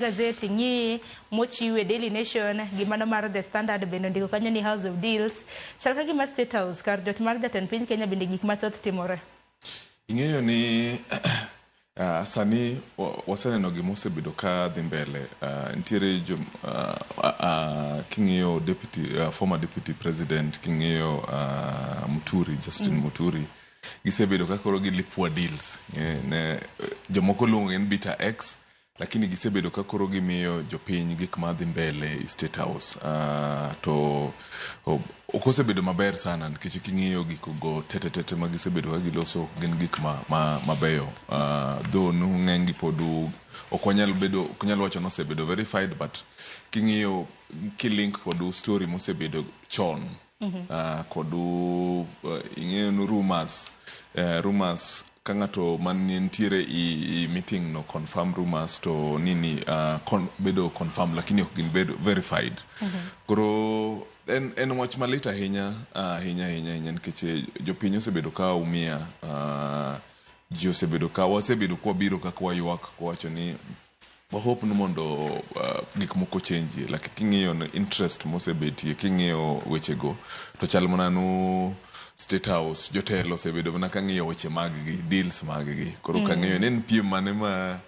Gazeti ng'i mochiw e Daily Nation gi mano mar The Standard bende ondiko kanyo ni House of Deals. Chal ka gima State House kar jot mar jatend piny Kenya bende gik mathoth timore. Ing'eyo ni sani waseneno gima osebedo ka dhi mbele. Nitiere jo king'iyo deputy, former deputy president, king'iyo Muturi, Justin Muturi, gisebedo ka koro gilipwa deals. Ne, jomoko luongo ni Beta X, lakini gisebedo ka koro gimiyo jopiny gik madhi mbele e State House. To ok osebedo maber sana nikech king'iyo gikgo tete tete ma gisebedo ka giloso ok gin gik mabeyo. Though ng'eny gi pod ok wanyal bedo, ok nyal wacho ni osebedo verified, but king'iyo kilink kod story mosebedo chon kod ing'eyo ni rumors ka ng'ato man nitiere i meeting no confirm rumors to nini bedo confirm, lakini ok gin bedo verified. Koro en wach malit ahinya ahinya ahinya ahinya nikech jopiny osebedo ka umia, ji osebedo ka wasebedo kwabiro kaka waywak kwawacho ni wahope ni mondo gik moko change, lakini king'iyo interest mosebetie, king'iyo wechego to chal mana nu State House jotelo osebedo mana ka ng'iyo weche mag gi, deals mag gi. Koro kang'iyo ni en piem mane ma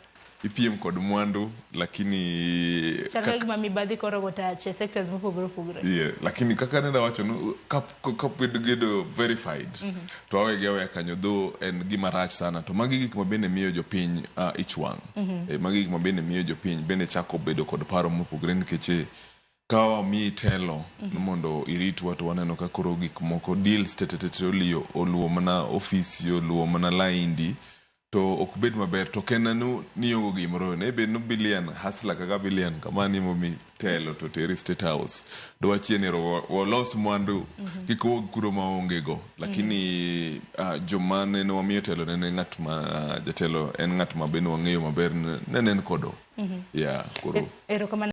ipiem kod mwandu, lakini Chal ka gima mibadhi koro go tach e sectors mopogore opogore. Yeah, lakini kaka nenda wacho no ka gedo verified to awegi aweya kanyo, though en gima rach sana, to magi gik ma bende miyo jopiny ich wang'. Magi gik ma bende miyo jopiny bende chako bedo kod paro mopogore nikech ka wamiyi telo ni mondo iritwa, to waneno ka koro gik moko deals tete oliyo oluwo mana ofisi, oluwo mana laindi, to ok bed maber. To ok en nu niongo gimoro ne bed no billion hustler kaka billion kamani momi telo to teri State House dwachie ni walos mwandu kik wuog kuro maonge go, lakini joma nene wamiyo telo nene ng'at ma jatelo en ng'at ma bende wang'eyo maber nene en kodo, yeah, koro Erokamano.